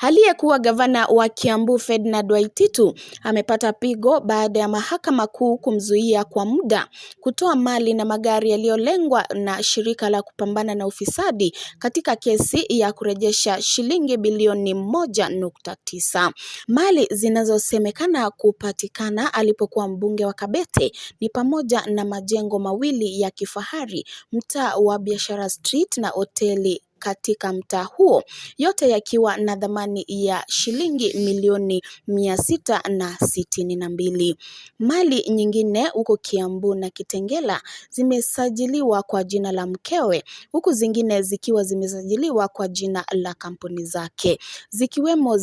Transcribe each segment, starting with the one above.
Aliyekuwa gavana wa Kiambu Ferdinand Waititu amepata pigo baada ya mahakama kuu kumzuia kwa muda kutoa mali na magari yaliyolengwa na shirika la kupambana na ufisadi katika kesi ya kurejesha shilingi bilioni 1.9. Mali zinazosemekana kupatikana alipokuwa mbunge wa Kabete ni pamoja na majengo mawili ya kifahari, mtaa wa Biashara Street na hoteli katika mtaa huo, yote yakiwa na thamani ya shilingi milioni 662. Mali nyingine huko Kiambu na Kitengela zimesajiliwa kwa jina la mkewe, huku zingine zikiwa zimesajiliwa kwa jina la kampuni zake, zikiwemo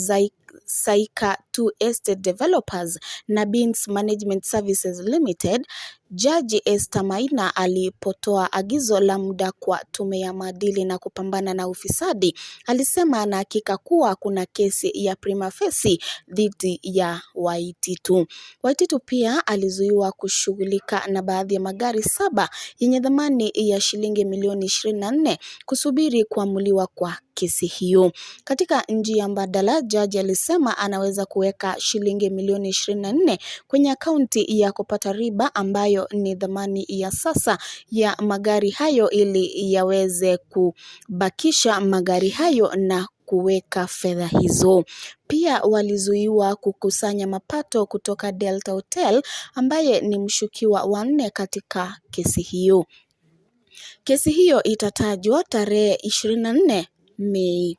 Saika 2 Estate Developers na Beans Management Services Limited. Jaji Esther Maina alipotoa agizo la muda kwa tume ya maadili na kupambana na ufisadi, alisema ana hakika kuwa kuna kesi ya prima facie dhidi ya Waititu. Waititu pia alizuiwa kushughulika na baadhi ya magari saba yenye thamani ya shilingi milioni 24 kusubiri kuamuliwa kwa kesi hiyo. Katika njia mbadala, jaji alisema anaweza kuweka shilingi milioni 24 kwenye akaunti ya kupata riba ambayo ni thamani ya sasa ya magari hayo ili yaweze kubakisha magari hayo na kuweka fedha hizo. Pia walizuiwa kukusanya mapato kutoka Delta Hotel ambaye ni mshukiwa wa nne katika kesi hiyo. Kesi hiyo itatajwa tarehe 24 Mei.